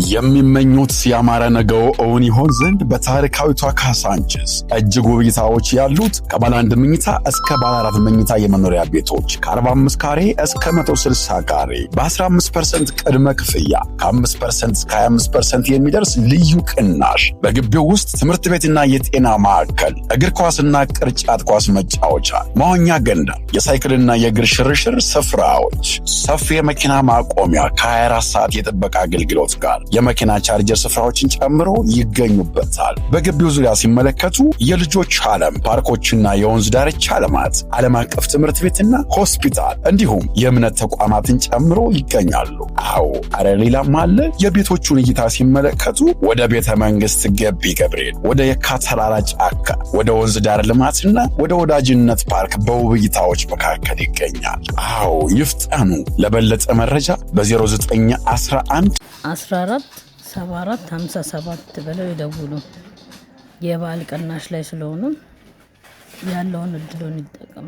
የሚመኙት ያማረ ነገው እውን ይሆን ዘንድ በታሪካዊቷ ካሳንችስ እጅግ ውብ እይታዎች ያሉት ከባለ አንድ መኝታ እስከ ባለ አራት መኝታ የመኖሪያ ቤቶች ከ45 ካሬ እስከ 160 ካሬ በ15% ቅድመ ክፍያ፣ ከ5% እስከ 25% የሚደርስ ልዩ ቅናሽ፣ በግቢው ውስጥ ትምህርት ቤትና የጤና ማዕከል፣ እግር ኳስና ቅርጫት ኳስ መጫወቻ፣ መዋኛ ገንዳ፣ የሳይክልና የእግር ሽርሽር ስፍራዎች፣ ሰፊ የመኪና ማቆሚያ ከ24 ሰዓት የጥበቃ አገልግሎት ጋር የመኪና ቻርጀር ስፍራዎችን ጨምሮ ይገኙበታል። በግቢው ዙሪያ ሲመለከቱ የልጆች ዓለም፣ ፓርኮችና የወንዝ ዳርቻ ልማት፣ ዓለም አቀፍ ትምህርት ቤትና ሆስፒታል እንዲሁም የእምነት ተቋማትን ጨምሮ ይገኛሉ። አዎ፣ አረ ሌላም አለ። የቤቶቹን እይታ ሲመለከቱ ወደ ቤተ መንግስት ገቢ ገብርኤል፣ ወደ የካ ተራራ ጫካ፣ ወደ ወንዝ ዳር ልማትና ወደ ወዳጅነት ፓርክ በውብ እይታዎች መካከል ይገኛል። አዎ፣ ይፍጠኑ። ለበለጠ መረጃ በ0911 14 74 57 ብለው ይደውሉ። የበዓል ቅናሽ ላይ ስለሆኑ ያለውን እድሉን ይጠቀሙ።